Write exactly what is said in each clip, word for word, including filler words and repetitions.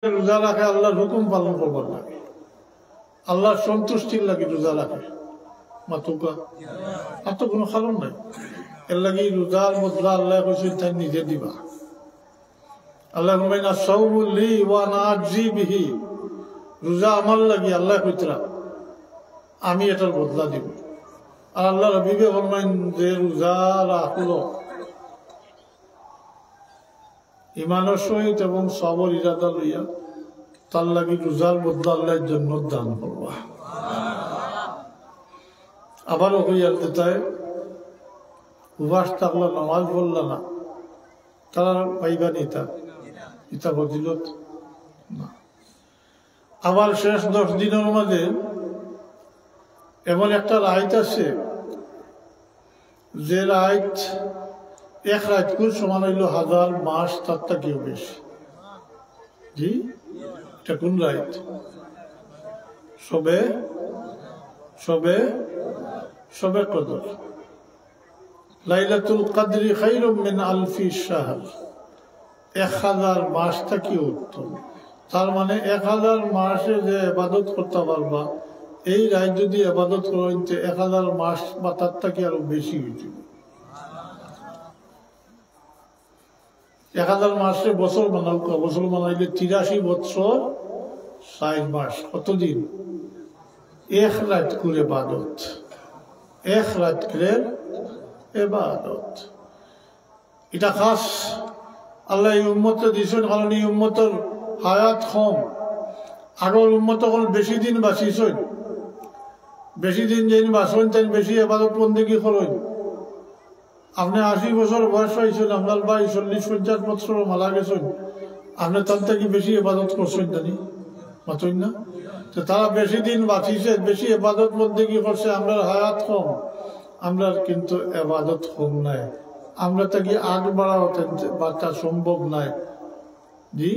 রোজা রাখে আল্লাহর হুকুম পালন করবার লাগি, আল্লাহর সন্তুষ্টির লাগি রোজা রাখে। মাতুকা, আর তো কোনো কারণ নাই। এর লাগি রোজার বদলা আল্লাহ কইছেন তাই নিজে দিবা। আল্লাহ ফরমাইন, "আস-সাওমু লি ওয়া আনা আজজি বিহি।" রোজা আমার লাগি, আল্লাহ কইতরা, আমি এটার বদলা দিব। আর আল্লাহর হাবিবে ফরমাইন যে রোজা রাখলো ইমানের সহিত এবং সবর ইরাদা লইয়া, তার লাগি রোজার বদলা আল্লাহ জন্নত দান করবা। আবারও কইয়ার যেতায় উপাস থাকলা, নামাজ পড়লা না, তারা পাইবা নি ইতা, ইতা ফজিলত না। আবার শেষ দশ দিনের মাঝে এমন একটা রাইত আছে, যে রাইত, এক রাইতকুর সমান হইল হাজার মাস, তার থাকিও বেশি। জি, এটা কোন রাইত? সবে, সবে, সবে কদর। লাইলাতুল কদরি খাইরুম মিন আলফি শাহর। এক হাজার মাস থাকিও উত্তম। তার মানে এক হাজার মাসে যে ইবাদত করতে পারবা, এই রাইত যদি ইবাদত করইন তে এক হাজার মাস বা তার থাকি আরো বেশি হইতে। এক হাজার মাসে বছর বানাও, বছর বানাইলে তিরাশি বছর চার মাস। কতদিন? এক রাইতকুর ইবাদত, এক রাইতকুর ইবাদত। এটা খাস আল্লাহ এই উম্মতরে দিছইন, কারণ এই উম্মতর হায়াত কম। আগর উম্মত অকল বেশি দিন বাঁচিছইন, বেশি দিন যেইন বাঁচইন, তাইন বেশি ইবাদত বন্দেগি করইন। আপনে আশি বছর বয়স পাইছইন, আপনার ভাই চল্লিশ পঞ্চাশ বছর মারা গেছইন, আপনে তার থাকি বেশি ইবাদত করছইন জানি? মাতইন না? তো তারা বেশি দিন বাঁচিছে, বেশি ইবাদত বন্দেগি করছে, আমরার হায়াত কম, আমরার কিন্তু ইবাদত কম নাই। আমরা থাকি আগ বাড়াও বাড়তা সম্ভব নাই, জি,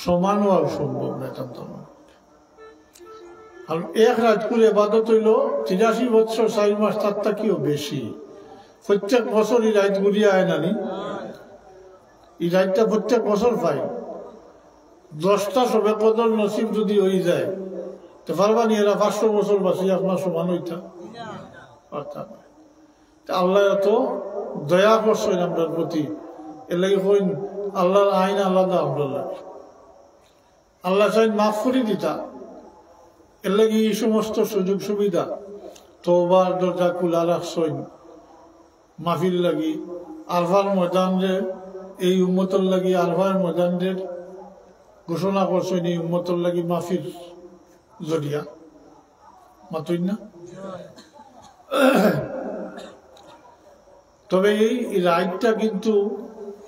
সমান হওয়াও সম্ভব নাই। তার তো আর এক রাইতকুর ইবাদত হইল তিরাশি বছর চার মাস, তার থাকিও বেশি। প্রত্যেক বছর এই রাইত ঘুরিয়া আয় নানি, এই রাইতটা প্রত্যেক বছর পাই। দশটা সবে কদর নসিব যদি হয়ে যায়, তো পারবা নি এরা পাঁচশো বছর বাঁচি আপনার সমান হইতা? পারতা না। তা আল্লাহ এত দয়া করছইন আমরার প্রতি, এর লাগি কইন আল্লাহর আইন আলাদা আমরার লাগি। আল্লাহ চাইন মাফ করি দিতা, এর লাগি এই সমস্ত সুযোগ সুবিধা, তওবার দরজা খোলা রাখছইন মাফির লাগি। আরফার ময়দানরে এই উম্মতর লাগি আরফার ময়দানরে ঘোষণা করছইন এই উম্মতর লাগি মাফির জরিয়া। মাতইন না? তবে এই, এই রাইতটা কিন্তু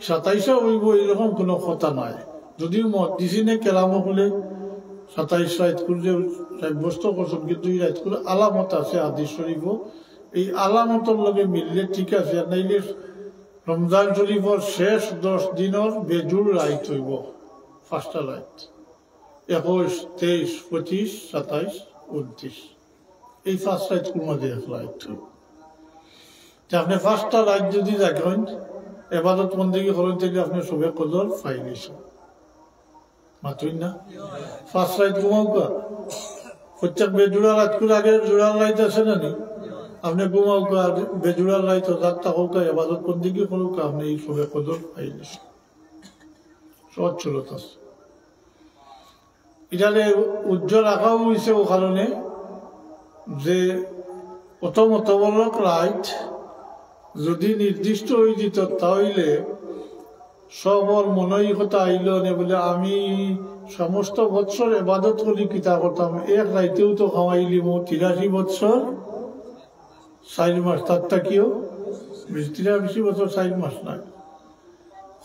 সাতাইশে হইব, এরকম কোনো কথা নাই। যদিও মহদ্দিসিনে কেরাম অকলে সাতাইশ রাইতকুর যে সাব্যস্ত করছইন, কিন্তু এই রাইতকুর আলামত আছে হাদিস শরীফও। এই আলামতর লগে মিললে ঠিক আছে, আর নাইলে রমজান শরীফর শেষ দশ দিনর বেজুড় রাইত হইব, পাঁচটা রাইত। একুশ, তেইশ, পঁচিশ, সাতাইশ, ঊনত্রিশ, এই পাঁচ রাইতকুর মাঝে এক রাইত হইব। তে আপনে পাঁচটা রাইত যদি জাগইন, ইবাদত বন্দেগি করইন, তাইলে আপনে সবে কদর পাইলিছইন। মাতইন না? পাঁচ রাইত ঘুমাউক্কা। প্রত্যেক বেজুড়া রাইতকুর আগে জুড়ার রাইত আছে না নি? আপনে ঘুমাউক্কা, বেজুড়ার রাইত রাত থাকউক্কা, ইবাদত বন্দেগি করউক্কা, আপনে এই সবে কদর পাইলিছইন। সহজ সুরত আছে। এটারে উজ্জ্বল রাখাও হইছে ও কারণে যে অত মোতাবরক রাইত যদি নির্দিষ্ট হয়ে দিত, তাহলে সবর মনে এই কথা আইল নে বলে, "আমি সমস্ত বৎসর ইবাদত করি, কিতা করতাম, এক রাইতেও তো কামাইলিমু তিরাশি বৎসর চার মাস, তার থাকিও বেশি, তিরাশি বছর চার মাস নয়,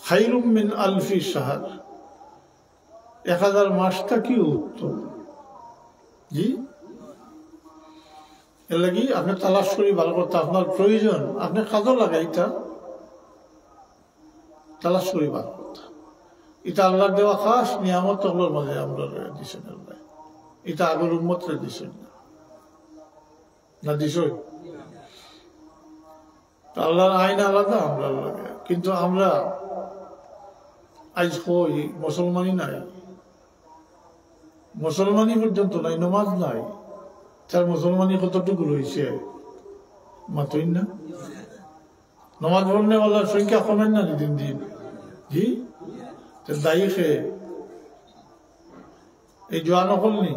খাইরুম মিন আলফি শাহর।" এক হাজার মাস থাকিও উত্তম। জি, এর লাগি আপনে তালাশ করি বার করতা, আপনার প্রয়োজন, আপনে কাজও লাগাইতা, তালাশ করি বার করতা। এটা আল্লাহর দেওয়া খাস নিয়ামত অকলর মাঝে আমরারে দিছইন আল্লাহ। এটা আগর উম্মতরে দিছইন না, না দিছইন? তো আল্লাহর আইন আলাদা, আমরার লগে। কিন্তু আমরা আইজ কই মুসলমানই নাই, মুসলমানি পর্যন্ত নাই, নমাজ নাই, তার মুসলমানি কতটুকু রইছে? মাতইন না। নমাজ পড়নেওয়ালার সংখ্যা কমের না নি দিন দিন? জি। তে দায়ী কে? এই জোয়ান অকল নি?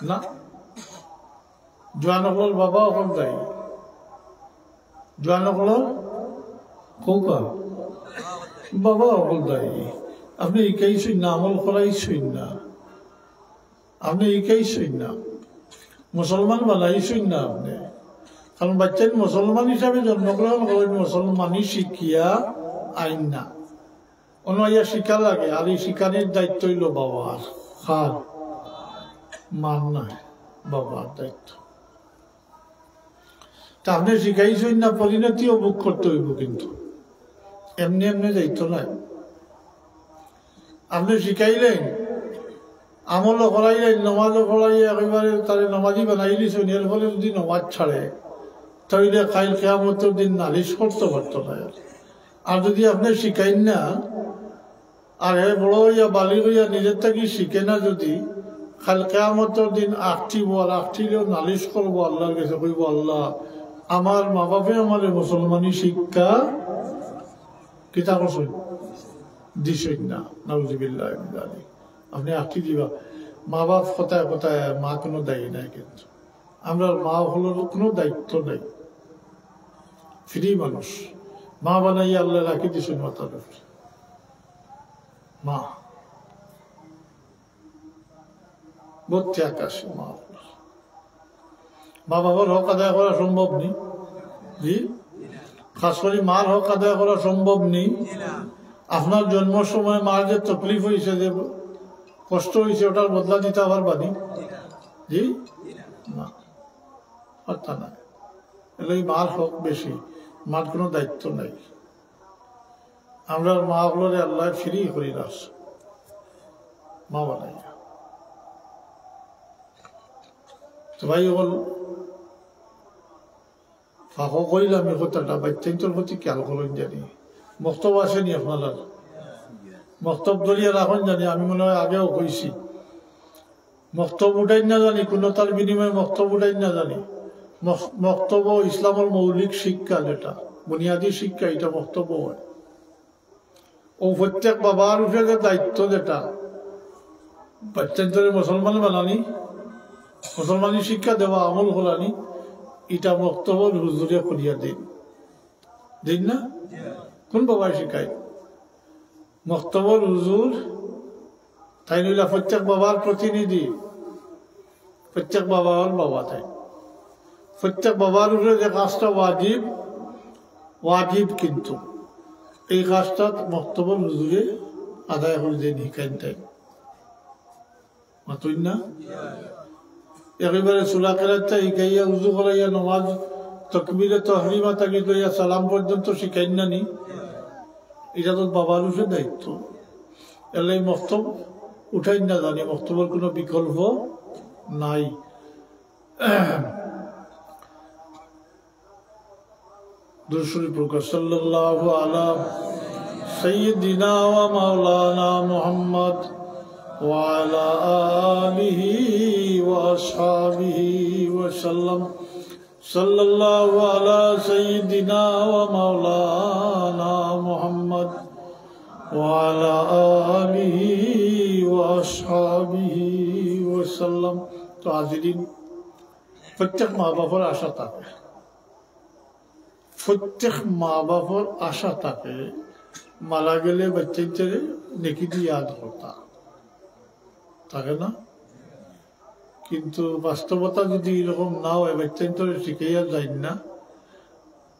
না, জোয়ান অকলর বাবা অকল দায়ী। জোয়ান অকলর কউক্কা বাবা অকল দায়ী। আপনে হিকাইছইন না, আমল করাইছইন না। আপনে হিকাইছইন না, মুসলমান বানাইছইন না আপনে। কারণ বাচ্চাইন মুসলমান হিসাবে জন্মগ্রহণ করইন, মুসলমানি শিখিয়া আইন না। অনো আইয়া শিখা লাগে, আর এই শিখানির দায়িত্ব অইলো বাবার। কার? মার নায়, বাবার দায়িত্ব। তা আপনে শিখাইছইন না, পরিণতিও ভোগ করতে অইবো, কিন্তু এমনে এমনে যাইতো নায়। আপনে শিখাইলেন, আমলও করাইলেন, নমাজও পড়াইয়া একেবারে তারে নমাজি বানাইলিছইন, এরপরে যদি নমাজ ছাড়ে, তাইলে কাইল কিয়ামতর দিন নালিশ করতে পারতো নায়। আর যদি আপনে শিখাইন না, আর হে বড় অইয়া বালিগ অইয়া নিজের থাকি শিখে না যদি, কাইল কিয়ামতর দিন আখটিবো, আর আখটিলেও নালিশ করবো আল্লার গেছে, কইবো, "আল্লা, আমার মা বাপে আমারে মুসলমানি শিক্ষা কিতা করছইন? দিছইন না।" নাউজুবিল্লাহ মিন যালিক। আপনে আখটি দিবা, মা বাপ কথায় কথায়, মা কুনু দায়ী নায়, কিন্তু আমরার মা অকলর কুনু দায়িত্ব নাই। ফ্রি মানুষ, মা বানাইয়া আল্লায় রাখি দিছইন মাথার উপরে। মা, বহুত ত্যাগ আছে মা বাবার। মা বাবার হক আদায় করা সম্ভব নি? জি? খাস করি মার হক আদায় করা সম্ভব নি? আপনার জন্মর সময় মার যে তকলিফ অইছে, যে কষ্ট অইছে, ওটার বদলা দিতা পারবা নি? জি? না, পারতা না। এর লাগি মার হক বেশি, মার কুনু দায়িত্ব নাই। আমরার মা অকলরে আল্লায় ফ্রি করি রাখছে, মা বানাইয়া। তো ভাই অকল, ফাঁকো কইলাম এই কথাটা, বাচ্চাইন্তর প্রতি খেয়াল করইন জানি। মক্তব আছে নি আপনারার? মক্তব ধরিয়া রাখইন জানি, আমি মনে হয় আগেও কইছি। মক্তব উঠাইন না জানি, কুনতার বিনিময়ে মক্তব উঠাইন না জানি। মক-, মক্তব ইসলামর মৌলিক শিক্ষা যেটা, বুনিয়াদী শিক্ষা, ইটা মক্তব অয়। অউ প্রত্যেক বাবার উপরে যে দায়িত্ব যেটা, বাচ্চাইন্তরে মুসলমান বানানি, মুসলমানি শিক্ষা দেওয়া, আমল করানি, ইটা মক্তবর হুজুরে করিয়া দেইন। দেইন না? কুন বাবায় শিখায়? মক্তবর হুজুর, তাইন অইলা প্রত্যেক বাবার প্রতিনিধি, প্রত্যেক বাবার বাবা তাইন। প্রত্যেক বাবার উপরে যে কাজটা ওয়াজিব, ওয়াজিব কিন্তু এই কাজটা মক্তবর হুজুরে আদায় করি দেইন, হিকাইন তাইন। মাতইন না? একেবারে সূরা কেরাতটা হিকাইয়া, উজু করাইয়া, নমাজ, তকবীরে তহরিমা থাকি লইয়া সালাম পর্যন্ত শিখাইন না নি? ইটা তো বাবার উপরে দায়িত্ব। এর লাগি মক্তব উঠাইন না জানি, মক্তবর কুনু বিকল্প নাই। দুরূদ শরীফ পড়ুক্কা। সাল্লাল্লাহু আলা সাইয়্যিদিনা ওয়া মাওলানা মুহাম্মদ ওয়া আলা আলিহি ওয়া আসহাবিহি ওয়া সাল্লাম। সাল্লাল্লাহু আলা সাইয়্যিদিনা ওয়া মাওলানা মুহাম্মদ ওয়া আলা আলিহি ওয়া আসহাবিহি ওয়া সাল্লাম। তো হাজিরিন, প্রত্যেক মা বাপর আশা থাকে, প্রত্যেক মা বাপর আশা থাকে, মারা গেলে বাচ্চাইন্তরে নেকি দি ইয়াদ করতা, থাকে না? কিন্তু বাস্তবতা যদি এরকম না অয়, বাচ্চাইন্তরে শিখাইয়া যাইন না,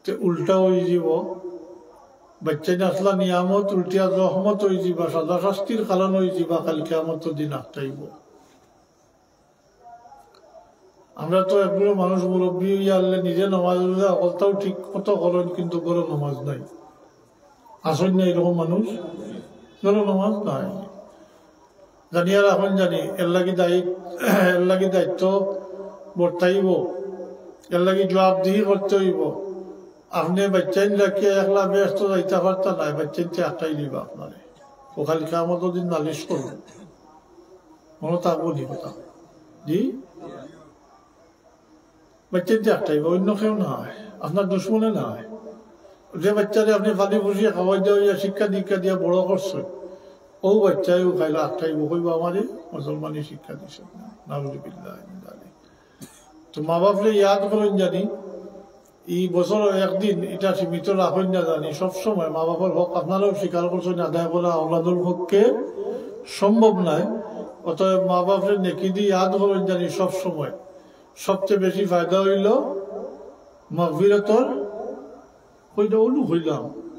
তে উল্টা অইযিবো। বাচ্চাইন আছলা নিয়ামত, উল্টিয়া রহমত অইযিবা, সাজা শাস্তির কারণ অইযিবা, কাইল কিয়ামতর দিন আটকাইবো। আমরা তো একগুলো মানুষ মুরব্বি অইয়া আইলে নিজে নমাজ রোজা হকলতাউ ঠিক মতো করইন, কিন্তু ঘরো নমাজ নাই। আছইন না এরকম মানুষ? ঘরো নমাজ নাই। জানিয়া রাখইন জানি, এর লাগি দায়িত-, এর লাগি দায়িত্ব বর্তাইবো, এর লাগি জবাবদিহি করতে অইবো। আপনে বাচ্চাইন রাখিয়া একলা বেহেস্তো যাইতা পারতা নায়, বাচ্চাইন্তে আটকাই দিবা আপনারে। ও কাইল কিয়ামতর দিন নালিশ করবো। মনো থাকবো নি কথা? জি, বাচ্চাইন্তে একটাই, অন্য কেউ না হয়, আপনার দুশমনে না হয়। যে বাচ্চারে আপনি পালি পুষিয়া খাওয়াই দিয়া, শিক্ষা দীক্ষা দিয়া বড় করছে, ও বাচ্চায় ও খাইলা একটাই, ও কইবা আমারে মুসলমানি শিক্ষা দিছে না। নাউজুবিল্লাহ মিন যালিক। তো মা বাপরে ইয়াদ করইন জানি, এই বছর একদিন এটা সীমিত রাখইন না জানি, সবসময় মা বাপর হক আপনারাও স্বীকার করছেন, আদায় করা আওলাদর পক্ষে সম্ভব নয়। অতএব মা বাপরে নেকি দি ইয়াদ করইন জানি সবসময়। সবচেয়ে বেশি ফায়দা হইল মাগফিরাতর, কইটা অনু হইলাম,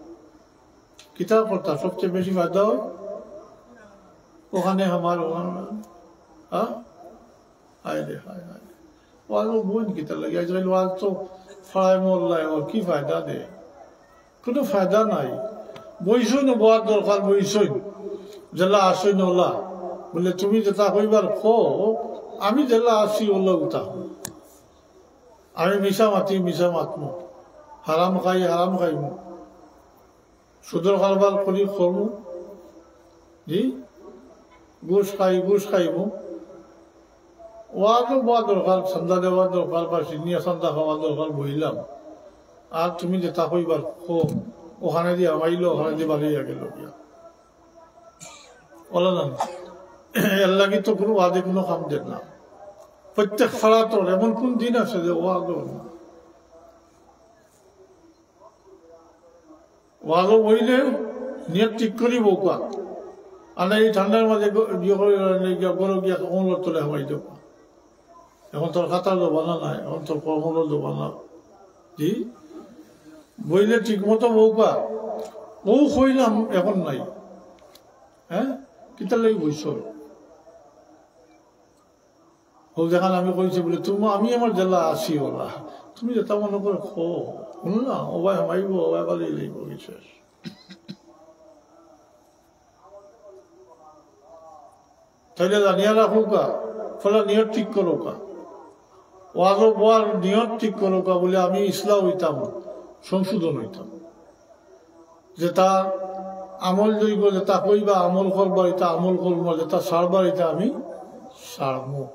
কিতা করতা সবচেয়ে বেশি ফায়দা হয় ওখানে আমার, ওখানে, হ্যাঁ? হায় রে, হায়, হায় রে। ওয়াজও বইন কিতা লাগে? আজকাল ওয়াজ তো ফাড়ায় মহল্লায়, ওর কি ফায়দা দেয়? কোনো ফায়দা নাই। বইছইন, বওয়ার দরকার, বইছইন। যেলা আছইন ওলা। বলে, "তুমি যেটা কইবার কও, আমি যেলা আছি ওলা উতা। আমি মিছা মাতি, মিছা মাতমু। হারাম খাই, হারাম খাইমু।" সুদর কারবার করি করমু, জি, ঘুষ খাই, ঘুষ খাইমু। ওয়াজও বওয়া দরকার, চান্দা দেওয়া দরকার, বা সিনিয়া চান্দা খাওয়া দরকার, বইলাম। আর তুমি যেটা কইবার কও, ওখানে দি হামাইলো, ওখানে দি বাড়িয়া গেল গিয়া। ওলা না, এর লাগি তো কোনো ওয়াজে কোনো কাম দেয় না। প্রত্যেক ফাড়াত এমন কোন দিন আছে যে ওয়াজ না? ওয়াজও বইলে নিয়ত ঠিক করি বউকা। আর এই ঠান্ডার মাঝে গ-, ইয়ে করে, ইয়ে করে গিয়া কমলর তলে হামাই দেবো। এখন তোর খাতার জমানা নাই, এখন তোর কমলর জমানা। জি? বইলে ঠিক মতো বউকা। ও কইলাম এখন নাই। হ্যাঁ? কিতার লাগি বইছ? ও যেখান আমি কইছি বলে, "তুমি, আমি আমার যেলা আছি ওলা। তুমি যেটা মনে করো কও।" হুনো না, ও ভাই হামাইবো, ও ভাই বালি লইবো, কি শেষ। তাইলে জানিয়া রাখুকা, ফলে নিয়ত ঠিক করুকা। ওয়াজও বওয়ার নিয়ত ঠিক করুকা বলে আমি ইসলাম হইতাম, সংশোধন হইতাম। যেটা আমল দইব, যেটা কইবা আমল করবার, এটা আমল করবো, যেটা ছাড়বার, এটা আমি ছাড়মু।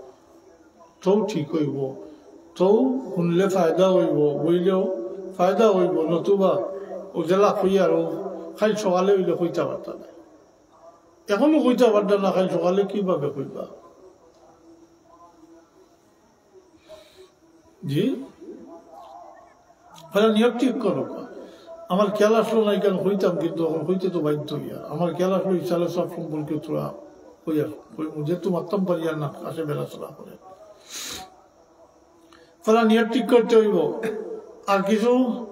তো ঠিক হইব, তো শুনলে ফায়দা হইব, বইলেও ফায়দা হইব, নতুবা ও যেলা কইয়ার ও খালি সকালে হইলে কইতা পারতা না। এখনো কইতা পারতা না, খালি সকালে কিভাবে কইবা? জি, তাহলে নিয়ত ঠিক করো। আমার খেয়াল আসলো না, এখানে কইতাম, কিন্তু এখন কইতে তো বাধ্য হইয়া। আমার খেয়াল আসলো ইসালে সব সম্পর্কে তোরা কইয়া, কই, যেহেতু মারতাম পারি আর না, আসে বেড়াচড়া করে। তাহলে নিয়ত ঠিক করতে হইব। আর কিছু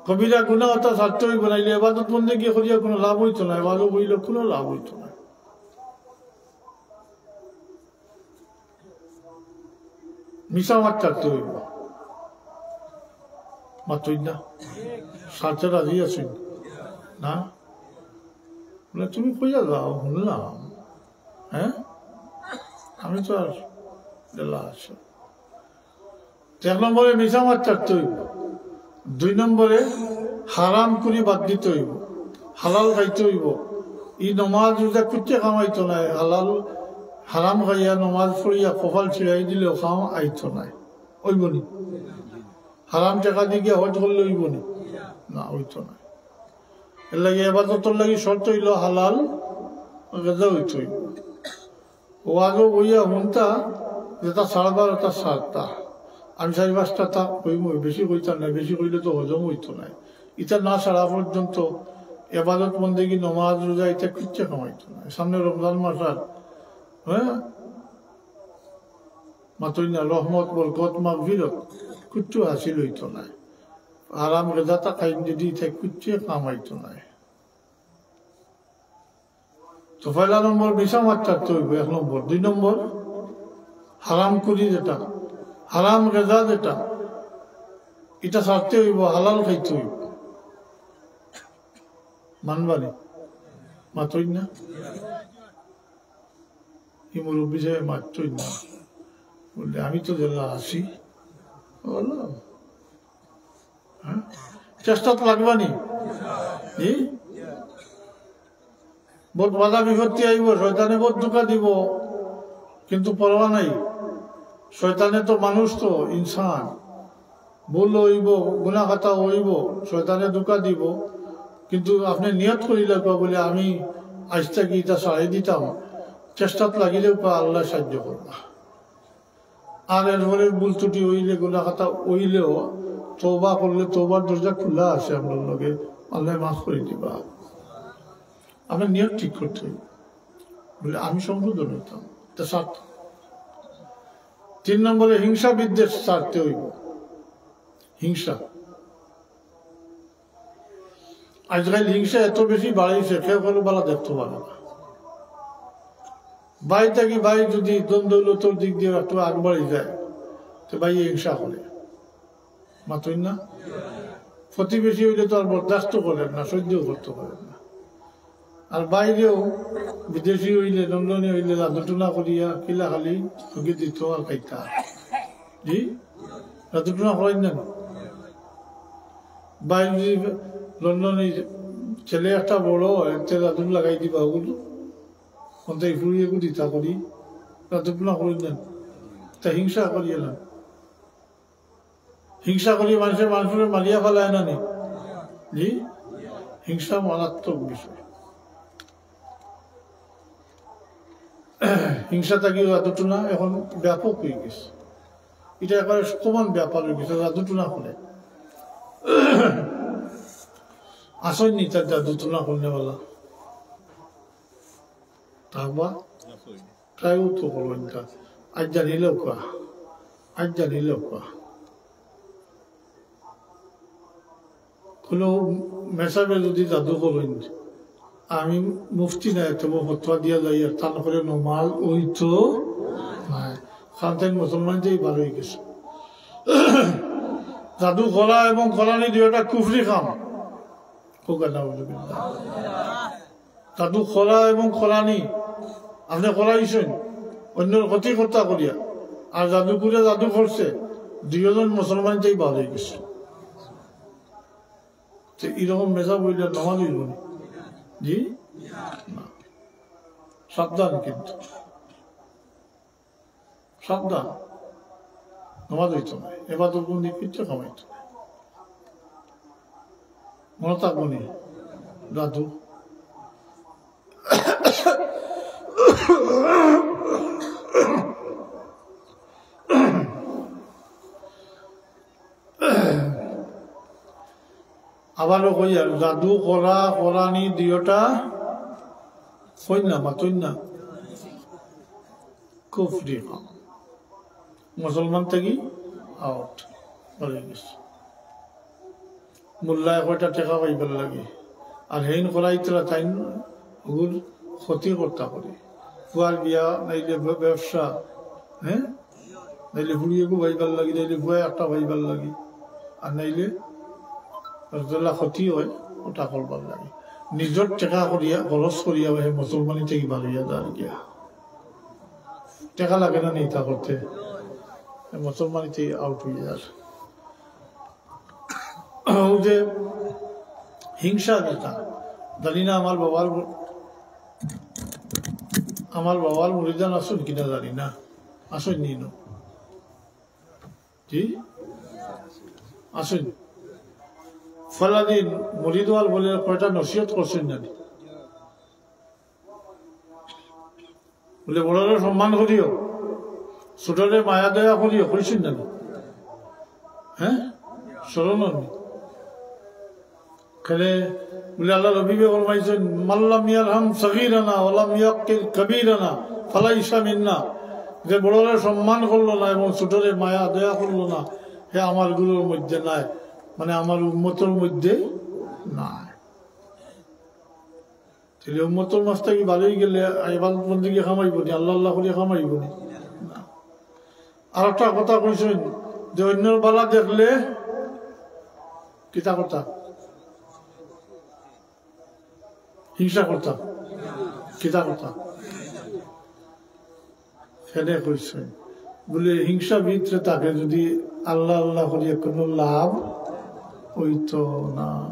কবিরা গুনাহ ওটা ছাড়তে হইব, নাইলে এবাদত বন্দেগী করিয়া কোনো লাভ হইতো না, এবাদত হইলে কোনো লাভ হইতো না। মিছা মাত ছাড়তে হইব। মাতই না। ছাড়তে রাজি আছইন না? বলে, "তুমি কইয়া যাও, শুনলাম। হ্যাঁ? আমি তো আর বেলা আছে।" এক নম্বরে মিছা মাত ছাড়তে হইব। দুই নম্বরে হারাম করি বাদ দিতে হইব, হালাল খাইতে হইব। ই নমাজ রোজা কুত্তে কামাইতো নাই, হালাল হারাম খাইয়া নমাজ পড়িয়া কপাল ছিড়াই দিলেও কাম আইতো নাই। ওইব নি? হারাম টাকা দিয়ে গিয়া হজ করলে ওইব নি? না, ওইতো নাই। এর লাগি এবাদতর লাগি শর্ত হইল হালাল গেজা হইতে হইব। ওয়াজও বইয়া হুনতা, যেটা ছাড়বার ওটা ছাড়তা। আমি চারি পাঁচটা তা কইমু, বেশি কইতাম না, বেশি কইলে তো হজম হইতো না। ইটা না ছাড়া পর্যন্ত এবাদত বন্দেগী, নমাজ, রোজা, ইটা কিচ্ছু কামাইতো না। সামনে রমজান মাস আর, হ্যাঁ, মাতই না, রহমত, বরকত, মাগফিরত কিচ্ছু হাসিল হইতো না। আরাম গেজাটা খাইন যদি ইটা কিচ্ছু কামাইতো না। তো পয়লা নম্বর মিছা মাত ছাড়তে হইব, এক নম্বর। দুই নম্বর, হারাম করি যেটা, হারাম গেজা যেটা, এটা ছাড়তে হইব, হালাল খাইতে হইব। মানবানি? মাতই না? এই মুরব্বী সাহেব মাতই না। বললে, "আমি তো যেলা আছি।" বললাম, হ্যাঁ? চেষ্টা তো লাগবানি। জি? বহুত বাধা বিপত্তি আইব, শয়তানে বহুত ধোঁকা দিব। কিন্তু পরোয়া নাই, শয়তানে তো মানুষ, তো ইনসান, ভুল অইবো, গুনা খাতা অইবো, শয়তানে ধোকা দিবো। কিন্তু আপনে নিয়ত করিলাউক্কা বুলে, "আমি আইজ থাকি ইতা ছাড়ি দিতাম, চেষ্টাত লাগিলাউক্কা, আল্লায় সাইয্য করবা।" আর এরপরে ভুল ত্রুটি অইলে, গুনা খাতা অইলেও তওবা করলে তওবার দরজা খুলা আছে আমরার লগে, আল্লায় মাফ করি দিবা। আপনে নিয়ত ঠিক করতে অইবো, বুলে, "আমি সংশোধন অইতাম।" ইতা ছাড়তে। তিন নম্বরে হিংসা বিদ্বেষ ছাড়তে অইবো। হিংসা, আজকাল হিংসা এত বেশি বাড়িছে, কেউ কারো বালা দেখতো পারে না। ভাই থাকি ভাই যদি ধন দৌলতর দিক দিয়া একটু আগবাড়ি যায়, তে ভাইয়ে হিংসা করে, মাতইন না? প্রতিবেশী অইলে তো আর বরদাস্ত করের না, সইজ্য করতো পারের না। আর বাইরেও বিদেশি অইলে, লন্ডনি অইলে, জাদু টুনা করিয়া কিলা খালি ঠগি দিতো আর খাইতা। জি, জাদু টুনা করাইন না। বাইরে লন্ডনি ছেলে একটা বড় অয়, তে জাদু লাগাই দিবা অগুলো। অন্তে ফুড়িয়ে গুদি তা করি, জাদু টুনা করাইন না। তা হিংসা করিয়া না। হিংসা করি মানষে মানষরে মারিয়া ফালায় না নি? জি, হিংসা মারাত্মক বিষয়। হিংসা থাকি জাদু টুনা এখন ব্যাপক অইগেছে। ইটা একেবারে common ব্যাপার অইগেছে, জাদু টুনা করে। আছইন নি তার জাদু টুনা করনেওয়ালা? থাকবা? প্রায় তো করইন তা। আইজ জানিলাউক্কা, আইজ জানিলাউক্কা। কোনো মেসাবে যদি জাদু করইন, আমি মুফতি নায়, তবু ফতোয়া দিয়া যাই, আর তান করে নমাজ অইতো নায়। কারণ তাইন মুসলমান যেই বার অইগেছে। জাদু করা এবং করানি দুইটা কুফরি কাম। কউক্কা নাউজুবিল্লাহ। জাদু করা এবং করানি, আপনে করাইছইন, অইন্যর ক্ষতি করতা করিয়া, আর জাদু করিয়া জাদু করছে, দুইজন মুসলমান যেই বার অইগেছে। তে ইরকম মেজাব অইলে নমাজ অইবো নি? জি? না। সাবধান কিন্তু। সাবধান, নমাজ অইতো নায়, এবাদত বন্দি কিচ্ছু কামাইতো নায়। মনো থাকবো নি? জাদু। আবারও কইয়ার, জাদু করা, করানি দুইটা কইন না, মাতইন না। কুফরি কাম। মুসলমান থাকি out অইগেছে। মোল্লায় কয়টা টেকা পাইবার লাগি, আর হেইন করাইতরা তাইন অগুর ক্ষতি করতা করে। ফুয়ার বিয়া, নাইলে ব্য-, ব্যবসা, হ্যাঁ? নাইলে ফুড়িয়ে গু পাইবার লাগি, নাইলে ফুয়ায় একটা পাইবার লাগি, আর নাইলে যতলা ক্ষতি অয়, ওটা করবার লাগি। নিজর টেকা করিয়া, খরচ করিয়া, হে মুসলমানি থাকি বার অইয়া যার গিয়া। টেকা লাগে না নি ইতা করতে, মুসলমানি থাকি out অইয়া যার। অউ যে হিংসা যেটা, জানি না আমার বাবার, আমার বাবার মুরিদান আছইন কিনা জানি না, আছইন নি নু? জি? আছইন। ফলাদিন মুরিদ অকল বুলে কয়টা নসিহত করছইন না নি? বুলে, "বড়রে সম্মান করিও, ছোটরে মায়া দয়া করিও", কইছইন না নি? হ্যাঁ? স্মরণ অর নি? কেনে বুলে, আল্লার হাবিবে ফরমাইছইন, "মান লাম ইয়ারহাম সগীরানা ওয়া লাম ইয়াক্কির কাবীরানা ফালাইসা মিন্না।" যে বড়রে সম্মান করলো না এবং ছোটরে মায়া দয়া করলো না, হে আমার গুলোর মধ্যে নাই, মানে আমার উম্মতর মধ্যে নাই। তাইলে উম্মতর মাঝ থাকি বার অইগেলে ইবাদত বন্দেগি কামাইবো নি, আল্লাহ আল্লাহ করি কামাইবো নি? না। আর একটা কথা কইছইন যে অইন্যর বালা দেখলে কিতা কথা? হিংসা করতা। কিতা কথা? কেনে কইছইন? বুলে, হিংসা ভিতরে থাকে যদি আল্লাহ আল্লাহ করিয়া কোনো লাভ অইতো না।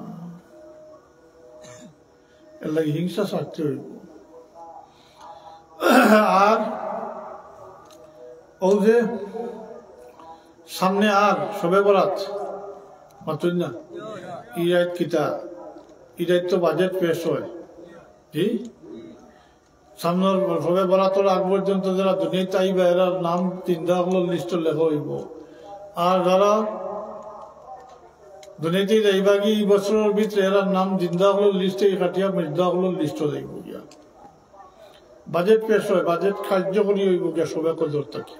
এর লাগি হিংসা ছাড়তে অইবো। আর অউ যে সামনে আর শবে বরাত, মাতইন না? ই রাইত কিতা? ই রাইত তো বাজেট পেশ অয়। জি, সামনর শবে বরাতর আগ পর্যন্ত যারা দুনিয়াত আইবা, এরার নাম জিন্দা অকলর লিস্টো লেখা অইবো। আর যারা দুনিয়াত যাইবা গি ই বছরর ভিতরে, এরার নাম জিন্দা অকলর লিস্ট থাকি কাটিয়া মুর্দা অকলর লিস্টো যাইবো গিয়া। বাজেট পেশ অয়, বাজেট কার্যকরী অইবো গিয়া শবে কদর থাকি।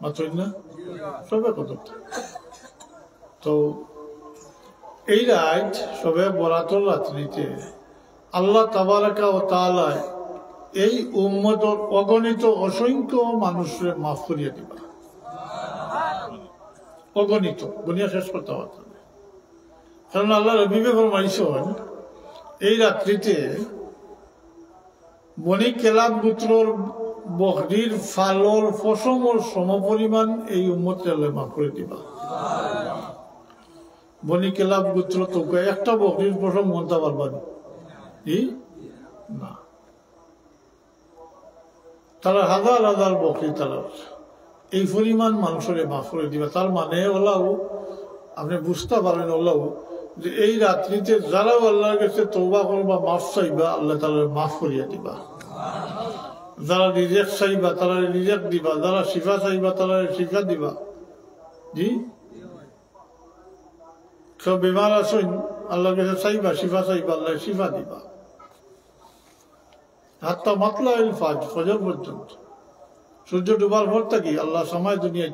মাতইন না? শবে কদর থাকি। তো এই রাইত, শবে বরাতর রাত্রিতে আল্লাহ তাবারাকা ওয়া তাআলায় এই উম্মতর অগণিত অসংখ্য মানুষরে মাফ করিয়া দিবা। অগণিত, গুনিয়া শেষ করতা পারতা নায়। কারণ আল্লাহর হাবিবে ফরমাইছইন, এই রাত্রিতে বনি কেলাব গোত্রর বকরির ফালর পশমর সমপরিমাণ এই উম্মতরে আল্লায় মাফ করি দিবা। বনি কেলাব গোত্র তো একটা বকরির পশম গনতা পারবা নি? ই? না। তারার হাজার হাজার বকরি তারার। এই পরিমাণ মানুষরে মাফ করি দিবা। তার মানে অলাউ, আপনে বুঝতা পারইন অলাউ, যে এই রাত্রিতে যারাও আল্লাহর গেছে তওবা করবা, মাফ চাইবা, আল্লায় তারারে মাফ করিয়া দিবা। যারা রিজিক চাইবা, তারারে রিজিক দিবা। যারা শিফা চাইবা, তারারে শিফা দিবা। জি? কেউ বেমার আছইন, আল্লাহর গেছে চাইবা, শিফা চাইবা, আল্লায় শিফা দিবা। হাত্তা মাতলাইল ফাজ, ফজর পর্যন্ত। সূর্য ডুবার পর থাকি আল্লাহ সামায় দুনিয়াত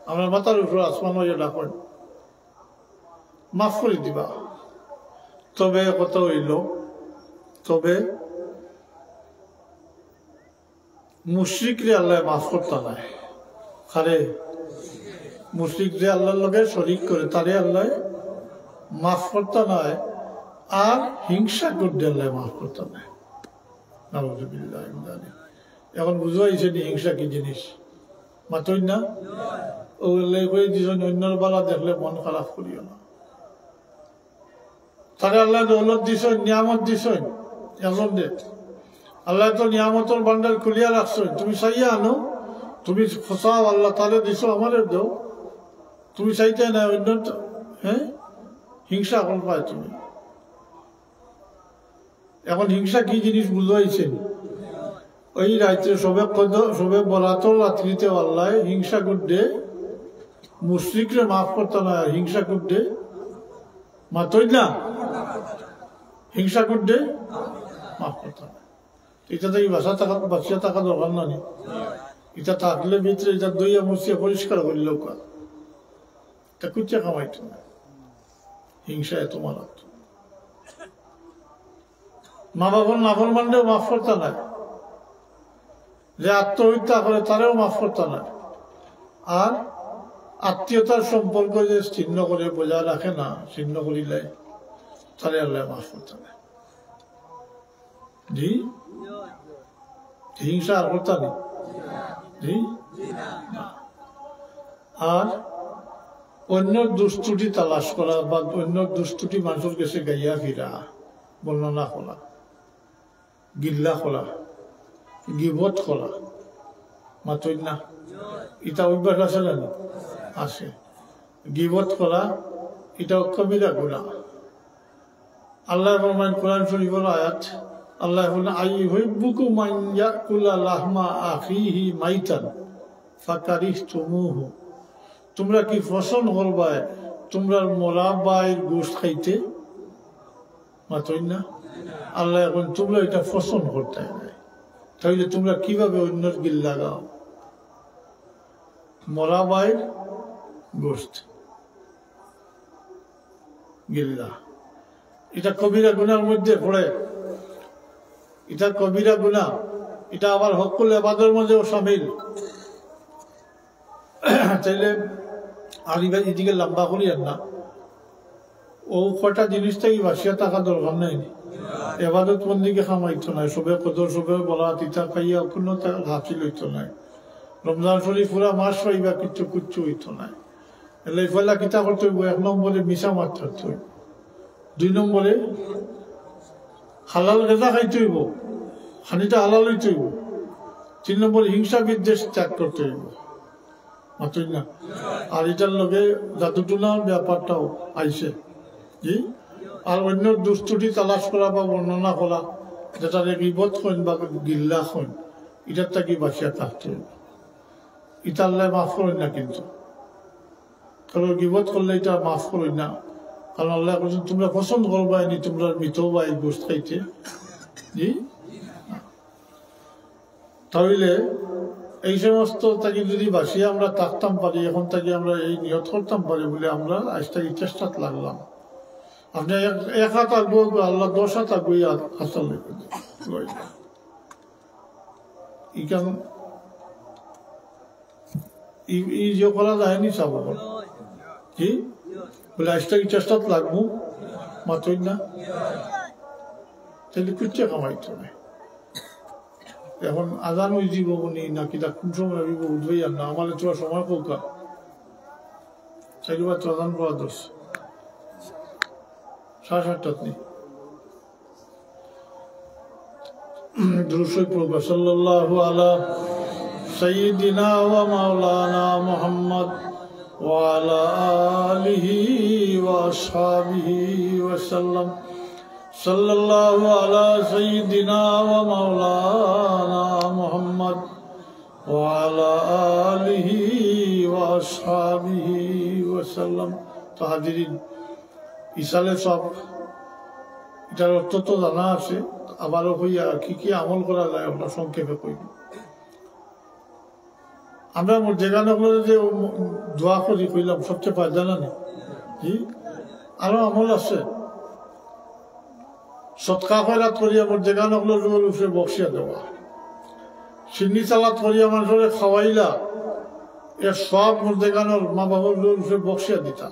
আমরার মাথার উপরে আসমান অইয়া ডাকইন, মাফ করি দিবা। তবে কথা অইলো, তবে মুশরিকরে আল্লায় মাফ করতা নায়। কারে? মুশরিকরে আল্লাহর লগে শরিক করে, তারে আল্লায় মাফ করতা নায়। আর হিংসাকুররে আল্লায় মাফ করতা নায়। নাউজুবিল্লাহ মিন যালিক। এখন বুঝা অইছে নি হিংসা কি জিনিস? মাতইন না? অউ আল্লায় কই দিছইন, অইন্যর ভালা দেখলে মন খারাপ করিও না। তারে আল্লায় দৌলত দিছইন, নিয়ামত দিছইন, এমন দে। আল্লায় তো নিয়ামতর ভান্ডার খুলিয়া রাখছইন। তুমি চাইয়া আনো, তুমি চাও, আল্লায় তারে দিছো, আমারে দেও। তুমি চাইতায় নায়, অইন্যর, হ্যাঁ, হিংসা অকল পায় তুমি। এখন হিংসা কি জিনিস বুঝা অইছে নি? ওই রাইতে শবে কদর, শবে বরাতর রাত্রিতে আল্লায় হিংসাকুররে, মুশরিকরে মাফ করতা নায়, হিংসাকুররে, মাতইন না, হিংসাকুররে মাফ করতা নায়। ইটা থাকি বাঁচা থাকা, বাঁচিয়া থাকা দরকার না নি? ইটা থাকলে ভিতরে ইটা ধইয়া মুছিয়া পরিষ্কার করিলাউক্কা। তা কুচ্চা কামাইতো না। হিংসায় তোমার আত্ম। মা বাবার নাফরমানরেও মাফ করতা নায়, যে আত্মহত্যা করে তারেও মাফ করতা নায়। আর আত্মীয়তার সম্পর্ক যে ছিন্ন করে, বজায় রাখে না, ছিন্ন করিলে, তারে আল্লায় মাফ করতা নায়। জি? হিংসা আর করতা নি? জি? না। আর অইন্যর দুষ ত্রুটি তালাশ করা বা অইন্যর দুষ ত্রুটি মানষর গেছে গাইয়া ফিরা, বর্ণনা করা, গিল্লা করা, গিবত করা, মাতইন না, ইটা অভ্যাস আছে না নি? আছে। গিবত করা, ইটাও কবিরা গুনাহ। আল্লায় ফরমাইন কোরআন শরীফর আয়াত, আল্লায় ফরমাইন, "আইয়ুহিব্বুকুম আন ইয়াকুলা লাহমা আখিহি মাইতান ফাকারিহতুমুহু।" তুমরা কি পছন্দ করবায় তুমরার মরা ভাইর গোশত খাইতে? মাতইন না। আল্লায় কইন, তুমরা ইটা পছন্দ করতায় নায়, তাইলে তুমরা কিভাবে অইন্যর গিল্লা গাও? মরা ভাইর গোশত গিল্লা, ইটা কবিরা গুনার মধ্যে পড়ে। ইটা কবিরা গুনা, ইটা আবার হক্কুল এবাদর মধ্যেও শামিল। তাইলে আর ইবা-, ইদিকে লম্বা করিয়ার না। অউ কয়টা জিনিস থাকি বাঁচিয়া থাকা দরকার নাই নি? এবাদত বন্দিকে কামাইতো নায়, শবে কদর, শবে বরাত, ইতা পাইয়া কুনু তা হাসিল অইতো নায়। রমজান শরীফ পুরা মাস পাইবা, কিচ্ছু, কিচ্ছু অইতো নায়। এরলাগি পয়লা কিতা করতে অইবো? এক নম্বরে মিছা মাত ছাড়তে অইবো। দুই নম্বরে হালাল রেজা খাইতে অইবো, খানিটা হালাল অইতে অইবো। তিন নম্বর, হিংসা বিদ্বেষ ত্যাগ করতে হইব। মাতইন না? আর ইটার লগে জাদুটুনার ব্যাপারটাও আইছে। জি? আর অন্য দুষ ত্রুটি তালাশ করা বা বর্ণনা করা, যেটারে গীবত কইন বা গিল্লা কইন, ইটার থাকি বাঁচিয়া থাকতে হইব। ইটা আল্লায় মাফ করইন না কিন্তু। কারণ গীবত করলে ইটা মাফ করইন না। কারণ আল্লায় কইছইন, "তুমরা পছন্দ করবায়নি তুমরার মৃত ভাইর গোশত খাইতে।" জি? তাইলে এই সমস্ত থাকি যদি বাঁচিয়া আমরা থাকতাম পারি, এখন থাকি আমরা এই নিয়ত করতাম পারি বলে আমরা আইজ থাকি চেষ্টাত লাগলাম। আপনে এক, এক হাত আগুয়াইবা, আল্লায় দশ হাত আগুয়াইয়া আ-, আসাল লইবা। ইখান ই, ই যে করা যায়নি সাব অকল। কি? বলে, "আইজ থাকি চেষ্টাত লাগমু।" মাতইন না? তাইলে কুচ্চা কামাইতো নায়। এখন আজান অইযিবো নি, না কিতা, কুন সময় অইবো, বুঝবায় না। আমারে তো সময় কউক্কা। তাইলে বা তো আজান পড়া দশ। সাড়ে সাতটাত নি। درود شريف پڑھو، صلى الله على سيدنا ومولانا محمد وعلى آله وأصحابه وسلم. صلى الله على سيدنا ومولانا محمد وعلى آله وأصحابه وسلم. তো হাজিরিন, ইসালে সওয়াব, ইটার অর্থ তো জানা আছে, আবারও কইয়া কি কি আমল করা যায়, আমরা সংক্ষেপে কই। আমরা মুর্দেগান অকলরে যে দোয়া করি কইলাম, সবচেয়ে ফায়দা না নি? জি? আরো আমল আছে। সদকা খয়রাত করিয়া মুর্দেগান অকলর উপরে বকশিয়া দেওয়া। শিন্নি সালাত করিয়া মানষরে খাওয়াইলা, এর সওয়াব মুর্দেগানর মা বাবার উপরে বকশিয়া দিতা।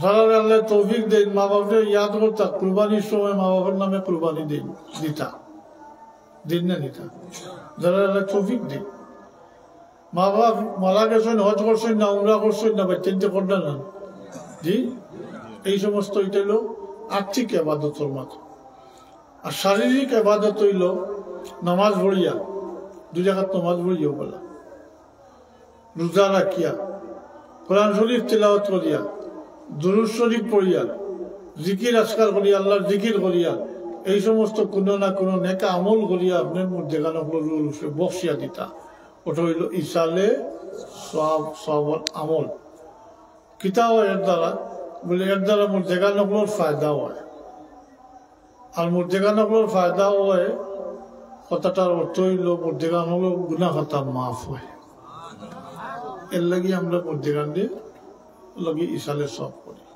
যারারে আল্লায় তৌফিক দেইন, মা বাপরে ইয়াদ করতা, কুরবানির সময় মা বাবার নামে কুরবানি দেইন, দিতা। দিন না দিতা। যারারে আল্লায় তৌফিক দেইন। মা বাপ মারা গেছইন, হজ করছইন না, উমরা করছইন না, বাইচ্চাইন্তে করলা না। জি? এই সমস্ত ইটা অইলো আর্থিক এবাদতর মাত্র। আর শারীরিক এবাদত অইলো নামাজ পড়িয়া, দুই রাকাত নামাজ পড়িয়া বলা। রোজা রাখিয়া, কোরআন শরীফ তিলাওয়াত করিয়া, দুরূদ শরীফ পড়িয়া, জিকির আজকার করিয়া, আল্লাহর জিকির করিয়া, এই সমস্ত কুনু না কুনু নেক আমল করিয়া আপনে মুর্দেগান অকলর উপরে বকশিয়া দিতা। ওটা অইলো ইসালে সওয়াব, সওয়াবর আমল। কিতা অয় এর দ্বারা? বলে, এর দ্বারা মুর্দেগান অকলর ফায়দা অয়। আর মুর্দেগান অকলর ফায়দা অয়, কথাটার অর্থ অইলো মুর্দেগান অকলর গুনাহ খাতা মাফ অয়। এর লাগি আমরা মুর্দেগানরে লাগি ইসালে সওয়াব করি।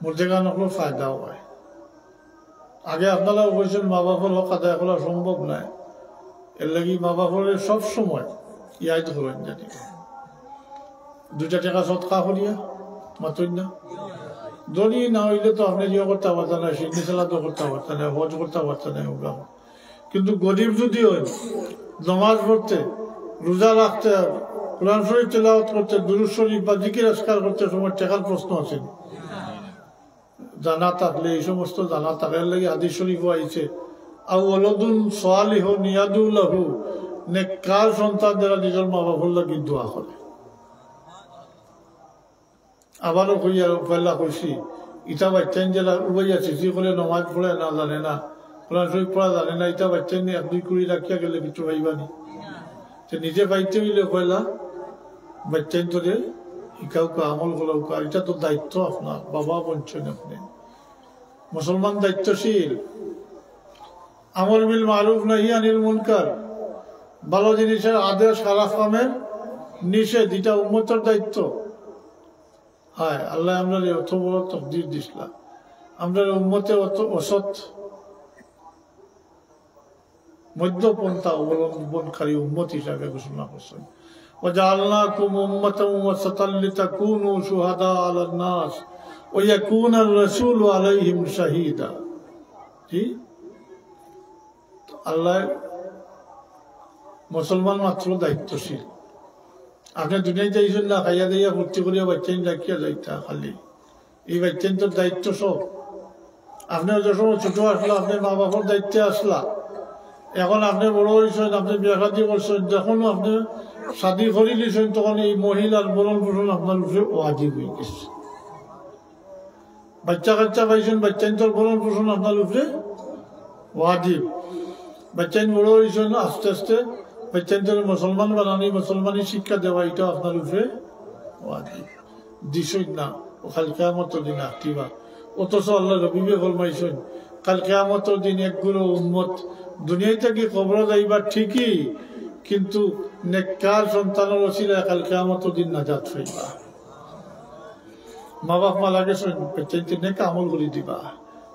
মুর্দেগান অকলর ফায়দা অয়। আগে আপনারাও কইছইন, মা বাপর হক আদায় করা সম্ভব নায়, এর লাগি মা বাপরে সব সময় ইয়াদ করইন জানি। দুইটা টেকা সদকা করিয়া, মাতইন না? ধনী না অইলে তো আপনে ইয়ে করতা পারতা নায়, শিন্নি সালাতও করতা পারতা নায়, হজ করতা পারতা নায়, উমরা। কিন্তু গরিব যদি অইন, নমাজ পড়তে, রোজা রাখতে, কোরআন শরীফ তেলাওয়াত করতে, দুরূদ শরীফ বা জিকির আজকার করতে সময় টেকার প্রশ্ন আছে নি? জানা থাকলে, এই সমস্ত জানা থাকার লাগি হাদিস শরীফও আইছে, "আও ওয়ালাদুন সালিহুন ইয়াদউ লাহু", নেককার সন্তান যারা নিজর মা বাপর লাগি দোয়া করে। আবারও কইয়া পয়লা কইছি, ইতা বাইচ্চাইন যারা উবাইয়া চিচি করে নমাজ পড়ে না, জানে না, কোরআন শরীফ পড়া জানে না, ইতা বাইচ্চাইন এক দুই কুড়ি রাখিয়া গেলে কিছু পাইবা নি। তে নিজে পাইতে অইলে পয়লা বাইচ্চাইন্তরে হিকাউক্কা, আমল করাউক্কা, ইটা তো দায়িত্ব আপনার, বাবা বনছইন আপনে। মুসলমান দায়িত্বশীল, আমর বিল মারুফ নাহি আনিল মুনকার, ভালো জিনিসের আদেশ, খারাপ কামের নিষেধ, ইটা উম্মতর দায়িত্ব। হায়, আল্লায় আমরারে অত বড় তকদির দিছলা, আমরারে উম্মতে অত অসৎ মধ্যপন্থা অবলম্বনকারী উম্মত হিসাবে ঘোষণা করছইন। "ওয়াজাআলনাকুম উম্মাতাও ওয়াসাতাল লিতাকুনু শুহাদা আলান নাস ওয়া ইয়াকুনার রাসূলু আলাইহিম শাহিদা।" জি? তো আল্লায় মুসলমান মাত্র দায়িত্বশীল। আপনে দুনিয়াত আইছইন না খাইয়া দাইয়া ফুর্তি করিয়া বাইচ্চাইন রাখিয়া যাইতা খালি। এই বাইচ্চাইন্তর দায়িত্ব সব। আপনে যে সময় ছোট আছলা, আপনে মা বাপর দায়িত্বে আছলা। এখন আপনে বড় অইছইন, আপনে বিয়া শাদী করছইন, যখন আপনে শাদী করিলিছইন, তখন এই মহিলার ভরণ পোষণ আপনার উপরে ওয়াজিব অইগেছে। বাচ্চা কাচ্চা পাইছইন, বাচ্চাইন্তর ভরণ পোষণ আপনার উপরে ওয়াজিব। বাচ্চাইন বড় অইছইন, আস্তে আস্তে বাচ্চাইন্তরে মুসলমান বানানি, মুসলমানি শিক্ষা দেওয়া, ইটা আপনার উপরে ওয়াজিব। দিছইন না, অউ কাল কিয়ামতর দিন আখতিবা। অথচ আল্লার নবীয়ে ফরমাইছইন, কাল কিয়ামতর দিন এক গুরু উম্মত দুনিয়া থাকি কবরো যাইবা ঠিকই, কিন্তু নেককার সন্তানর উছিলায় কাল কিয়ামতর দিন নাজাত পাইবা। মা বাপ মারা গেছইন, বাচ্চাইন্তে নেক আমল করি দিবা,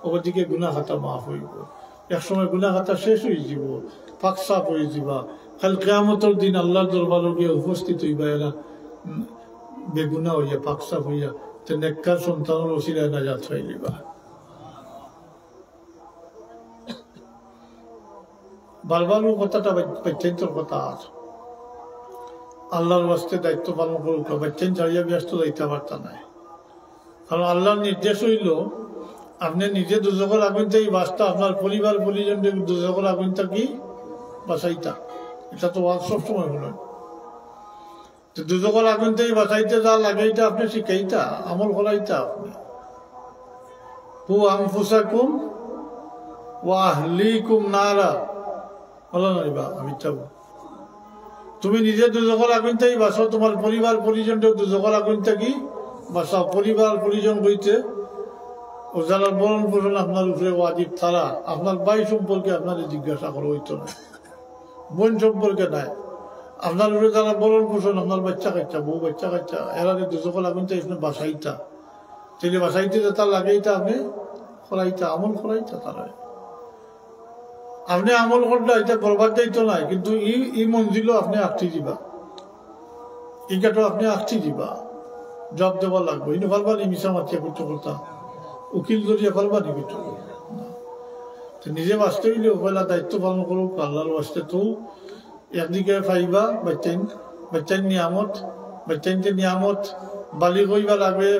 অগর দিকে গুনা খাতা মাফ অইবো। এক সময় গুনা খাতা শেষ অইযিবো, পাক সাফ অইযিবা। কাল কিয়ামতর দিন আল্লার দরবারো গিয়া উপস্থিত অইবা এরা, উম, বেগুনা অইয়া, পাক সাফ অইয়া, তে নেককার সন্তানর উছিলায় নাজাত পাইলিবা। বারবার অউ কথাটা বাই-, বাচ্চাইন্তর কথা আর। আল্লার ওয়াস্তে দায়িত্ব পালন করউক্কা, বাচ্চাইন ছাড়িয়া বেহেস্তো যাইতা পারতা নায়। কারণ আল্লার নির্দেশ অইলো, আপনে নিজে দুজখর আগুইন থাকি বাঁচতা, আপনার পরিবার পরিজনরে দুজখর আগুইন থাকি বাঁচাইতা। ইটা তো ওয়াজ সবসময় হুনইন। তে দুজখর আগুইন থাকি বাঁচাইতে যা লাগে, ইটা আপনে শিখাইতা, আমল করাইতা আপনে। কু আনফুসাকুম ওয়া আহলিকুম নারা। বলো না রে বা, আমি চাবো। তুমি নিজে দুজখর আগুইন থাকি বাঁচো, তুমার পরিবার পরিজনরেও দুজখর আগুইন থাকি বাঁচাও। পরিবার পরিজন অইতে অউ যারার ভরণ পোষণ আপনার উপরে ওয়াজিব, তারা আপনার ভাই সম্পর্কে আপনারে জিজ্ঞাসা করা অইতো নায়। বইন সম্পর্কে নায়। আপনার উপরে যারা ভরণ পোষণ, আপনার বাচ্চা কাচ্চা, বউ বাচ্চা কাচ্চা, এরারে দুজখর আগুইন থাকি আপনে বাঁচাইতা। তাইলে বাঁচাইতে যেতা লাগে, ইটা আপনে করাইতা, আমল করাইতা তারারে। আপনে আমল করলে ইটা বরবাদ যাইতো নায়, কিন্তু ই, ই মঞ্জিলো আপনে আটকি দিবা, ই ঘাটো আপনে আটকি দিবা, জবাব দেওয়া লাগবো। ইনো পারবা নি মিছা মাতিয়া করতে করতা, উকিল ধরিয়া পারবা নি করতে করতা? না। তে নিজে বাঁচতে অইলে পয়লা দায়িত্ব পালন করউক্কা আল্লার ওয়াস্তে। তো একদিকে পাইবা বাচ্চাইন, বাচ্চাইন নিয়ামত, বাচ্চাইনতে নিয়ামত, বালিগ অইবা লাগবে।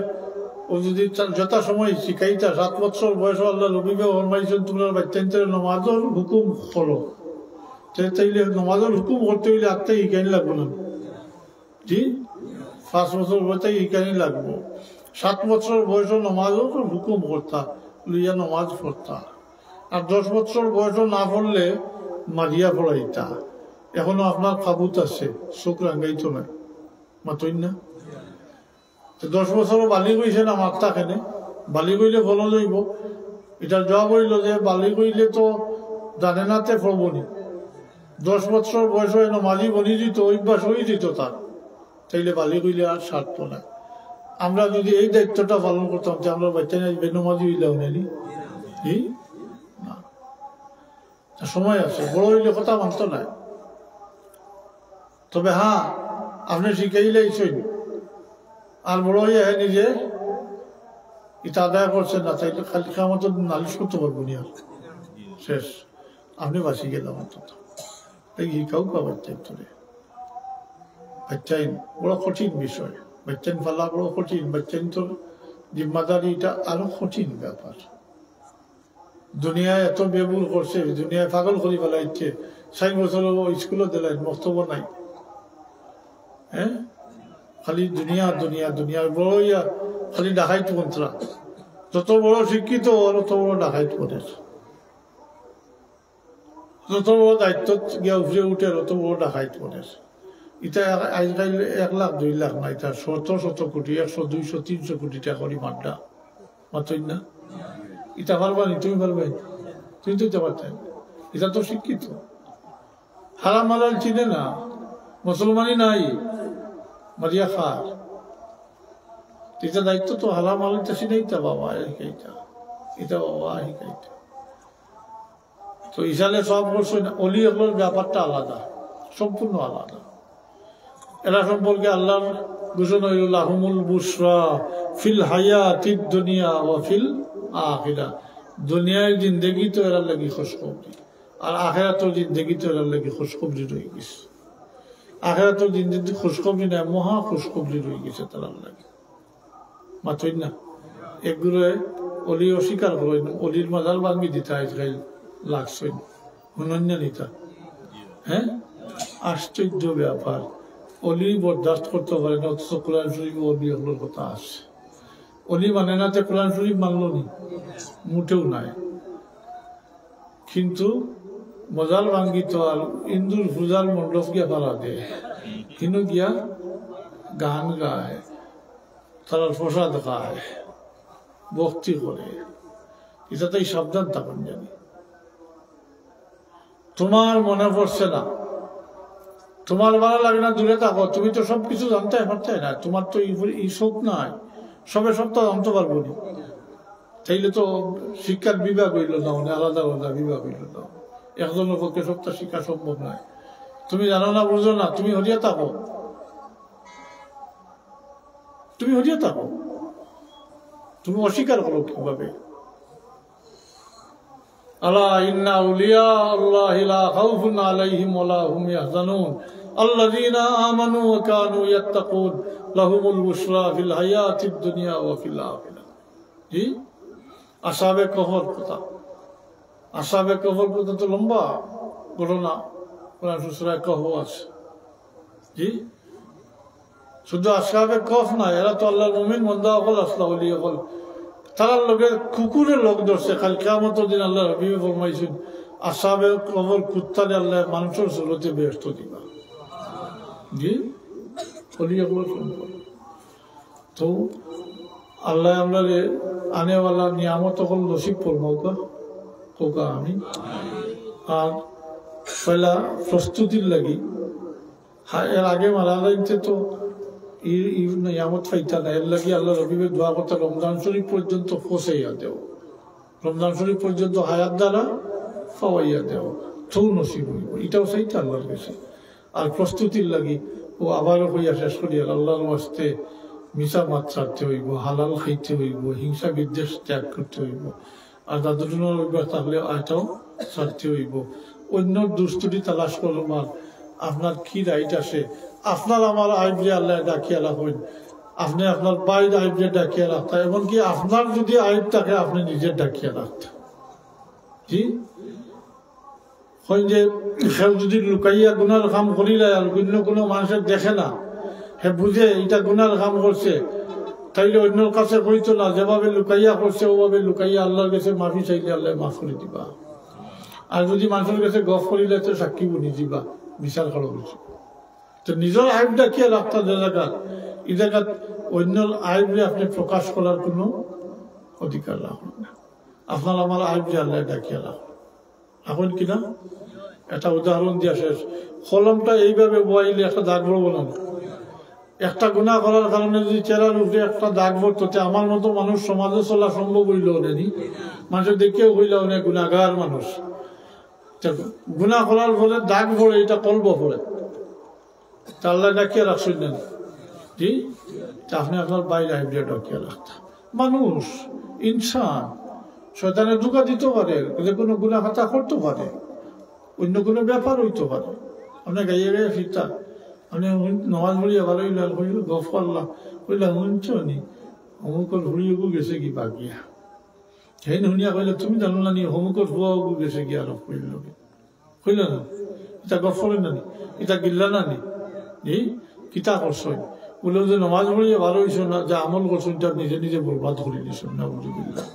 অউ যদি তা-, যথাসময় শিখাইতা, সাত বছর বয়সো আল্লার নবীয়ে ফরমাইছইন, তুমরার বাচ্চাইন্তরে নমাজর হুকুম করো। তে তাইলে নমাজর হুকুম করতে অইলে আগ থাকি হিকানি লাগবো না? জি, পাঁচ বছর বয়স থাকি হিকানি লাগবো। সাত বছর বয়সো নমাজর হুকুম করতা, লইয়া নমাজ পড়তা। আর দশ বছর বয়সো না পড়লে মারিয়া পড়াইতা। এখনো আপনার কাবুত আছে, চোখ রাঙাইতো নায়, মাতইন না। তে দশ বছরো বালিগ অইছে না, মাততা কেনে? বালিগ অইলে ফরজ অইবো। ইটার জবাব অইলো যে বালিগ অইলে তো জানে না তে পড়বো নি। দশ বছর বয়সো নমাজি বনি দিত, অভ্যাস অই দিত তার, তাইলে বালিগ অইলে আর ছাড়তো না। আমরা যদি এই দায়িত্বটা পালন করতাম, তে আমরার বাচ্চাইন আইজ বেনমাজি অইলা অনে নি? জি? না। তা সময় আছে, বড় অইলে কথা মানতো নায়। তবে হ্যাঁ, আপনে শিখাইলাইছইন, আর বড় অইয়া হে নিজে ইটা আদায় করছে না, তাইলে কাল কিয়ামতর দিন নালিশ করতে পারবো নি আর। শেষ, আপনে বাঁচি গেলা অন্তত। এই শিখাউক্কা বাচ্চাইন্তরে। বাচ্চাইন বড় কঠিন বিষয়, বাচ্চাইন পালা বড় কঠিন, বাচ্চাইন্তর জিম্মাদারি ইটা আরো কঠিন ব্যাপার। দুনিয়ায় এত বেবুল করছে, দুনিয়ায় পাগল করি ফালাইছে। চাইর বছর অইলো স্কুলো দিলাইন, মক্তবো নাই। হ্যাঁ, খালি দুনিয়া, দুনিয়া, দুনিয়া। বড় অইয়া খালি ডাকাইত মন্ত্রা। যত বড় শিক্ষিত, অত বড় ডাকাইত মনের। যত বড় দায়িত্ব গিয়া উপরে উঠে, তত বড় ডাকাইত মনের। ইটা আইজকাইল এক লাখ, দুই লাখ না, ইটা শত শত কোটি, একশো, দুইশো, তিনশো কোটি টেকা করি মাড্ডা। মাতইন না? ইটা পারবা নি? তুমি পারবায়? তুমি তো ইটা পারতায় না। ইটা তো শিক্ষিত। হারাম হালাল চিনে না, মুসলমানি নাই, মারিয়া খার। ইটা দায়িত্ব তো হারাম হালাল ইটা চিনাইতা বাবা, হিকাইতা। ইটা বাবা, হিকাইতা। তো ইসালে সব করছে না, অলি অকলর ব্যাপারটা আলাদা, সম্পূর্ণ আলাদা। এরা সম্পর্কে আল্লাহর ঘোষণা অইলো, "লাহুমুল বুশরা ফিল হায়াতিদ দুনিয়া ওয়া ফিল আখিরা।" দুনিয়ার জিন্দেগি তো এরার লাগি খুশখবরি, আর আখেরাতর জিন্দেগি তো এরার লাগি খুশখবরি রই গেছে। আখেরাতর জিন্দেগি খুশখবরি নায়, মহা খুশখবরি রই গেছে তারার লাগি। মাতইন না? এগুরে অলি অস্বীকার করইন, অলির মাজার ভাঙ্গি দিতা আইজকাইল লাগছইন। হুনইন না নি তা? হ্যাঁ, আশ্চর্য ব্যাপার। অলি বরদাস্ত করতে পারে না, অথচ কোরআন শরীফ অলি অকলর কথা আছে। অলি মানে না তে কোরআন শরীফ মানলো নি? মোটেও নাই। কিন্তু মজাল ভাঙ্গিত আর ইন্দুর পূজার মণ্ডপ গিয়া ফালা দে, হিনো গিয়া গান গায়, তারার প্রসাদ খায়, ভক্তি করে। ইটাতেই সাবধান থাকইন জানি। তোমার মনে পড়ছে না, তোমার ভালা লাগে না, দূরে থাকো। তুমি তো সব কিছু জানতায় পারতায় না, তোমার তো ই, ই শখ নাই, সবে সবটা জানতে পারবো নি। তাইলে তো শিক্ষার বিভাগ অইলো না, মানে আলাদা আলাদা বিভাগ অইলো না। একজনর পক্ষে সবটা শিক্ষা সম্ভব নয়। তুমি জানো না, বুঝো না, তুমি হরিয়া থাকো, তুমি হরিয়া থাকো, তুমি অস্বীকার করো কিভাবে? ألا إن أولياء الله لا خوف عليهم ولا هم يحزنون الذين آمنوا وكانوا يتقون لهم البشرى في الحياة الدنيا وفي الآخرة। জি, আসহাবে কহফর কথা। আসহাবে কহফর কথা তো লম্বা ঘটনা, কোরআন শরীফ সূরা কহফ আছে। জি, শুধু আসহাবে কহফ না, এরা তো আল্লাহর মুমিন বান্দা অকল আছলা, অলি অকল। তারার লগে কুকুরে লগ ধরছে, কাল কিয়ামতর দিন আল্লাহর হাবিবে ফরমাইছইন, আসহাবে কহফর কুত্তারে আল্লায় মানুষর সুরতে বেহেশত দিবা। জি, অলি অকল সম্পদ। তো আল্লায় আমরারে আনেওয়ালা নিয়ামত অকল নসিব ফরমাউক্কা, কউক্কা আমিন। আর পয়লা প্রস্তুতির লাগি, হ্যাঁ, এর আগে মারা যাইতে তো ই, ই নিয়ামত পাইতা না, এর লাগি আল্লাহর হাবিবে দোয়া করতা, রমজান শরীফ পর্যন্ত পৌঁছাইয়া দেও, রমজান শরীফ পর্যন্ত হায়াত দ্বারা পাওয়াইয়া দেও, তো নসিব অইবো। ইটাও চাইতা আল্লাহর কাছে। আর প্রস্তুতির লাগি ও আবারও কইয়া শেষ করিয়ার, আল্লাহর ওয়াস্তে মিছা মাত ছাড়তে অইবো, হালাল খাইতে অইবো, হিংসা বিদ্বেষ ত্যাগ করতে অইবো। আর দাদুটুনোর অভ্যাস থাকলে এটাও ছাড়তে অইবো। অন্যর দুষ ত্রুটি তালাশ করবার আপনার কি right আছে? আপনার আমার আইবরে আল্লায় ডাকিয়া রাখইন, আপনে আপনার ভাইর আইবরে ডাকিয়া রাখতা, এমনকি আপনার যদি আইব থাকে আপনে নিজে ডাকিয়া রাখতা। জি, কইন যে কেউ যদি লুকাইয়া গুনার কাম করিলায় আর অন্য কুনু মানষে দেখে না, হে বুঝে ইটা গুনার কাম করছে, তাইলে অন্যর কাছে কইতো না, যেভাবে লুকাইয়া করছে অউভাবে লুকাইয়া আল্লাহর কাছে মাফি চাইলে আল্লায় মাফ করি দিবা। আর যদি মানষর কাছে গফ করিলায় তো সাক্ষী বনি দিবা, বিচার করা অইছে। তো নিজর আইব ডাকিয়া রাখতা যে জাগাত, ই জাগাত অন্যর আইবরে আপনে প্রকাশ করার কুনু অধিকার রাখইন না। আপনার আমার আইবরে আল্লায় ডাকিয়া রাখইন। এখন কিনা একটা উদাহরণ দিয়া শেষ। কলমটা এইভাবে বওয়াইলে একটা দাগ পড়বো না? একটা গুনাহ করার কারণে যদি চেহারার উপরে একটা দাগ পড়তো, তে আমার মতো মানুষ সমাজে চলা সম্ভব অইলো না নি? মানষে দেখিয়াউ কইলা অনেক গুনাহগার মানুষ। তে গুনাহ করার ফলে দাগ পড়ে, ইটা কলবো পড়ে। তে আল্লায় ডাকিয়া রাখছইন না নি? জি? তে আপনে আপনার ভাইর আইবরে ডাকিয়া রাখতা। মানুষ, ইনসান, শয়তানে ধোঁকা দিতো পারে, যে কুনু গুনাহ খাতা করতো পারে, অন্য কুনু ব্যাপার অইতো পারে। আপনে গাইয়া গাইয়া ফিরতা, আপনে হুন-, নমাজ পড়িয়া ভালা অইলা, কইলা, গফ করলা, কইলা, "হুনছো নি? অমুকর ফুড়ি অগু গেছে গি ভাগিয়া।" হেইন হুনিয়া কইলা, "তুমি জানো না নি, অমুকর ফুয়া অগু গেছে গি আরক ফুড়ির লগে?" কইলা না? ইতা গফ করে না নি? ইতা গিল্লা না নি? জি? কিতা করছইন? বলে যে নমাজ পড়িয়া ভালা অইছো না, যে আমল করছইন, ইতা নিজে নিজে বরবাদ করি দিছইন, নাউজুবিল্লাহ।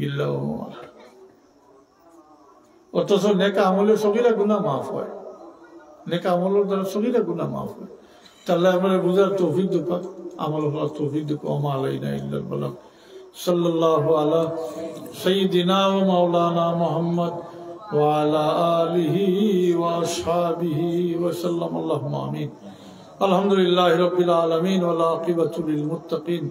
গিল্লা ও আমার। অথচ নেক আমলে সগিরা গুনাহ মাফ অয়, নেক আমলর দ্বারা সগিরা গুনাহ মাফ অয়। তে আল্লায় আমরারে বুঝার তৌফিক দেউক্কা, আমল করার তৌফিক দেউক্কা। ওমা আলাইনা ইল্লাল বালাগ। সাল্লাল্লাহু আলা সাইয়্যিদিনা ওয়া মাওলানা মুহাম্মদ ওয়া আলা আলিহি ওয়া আসহাবিহি ওয়া সাল্লাম। আল্লাহুম্মা আমিন। আলহামদুলিল্লাহি রাব্বিল আলামিন ওয়াল আকিবাতু লিল মুত্তাকিন।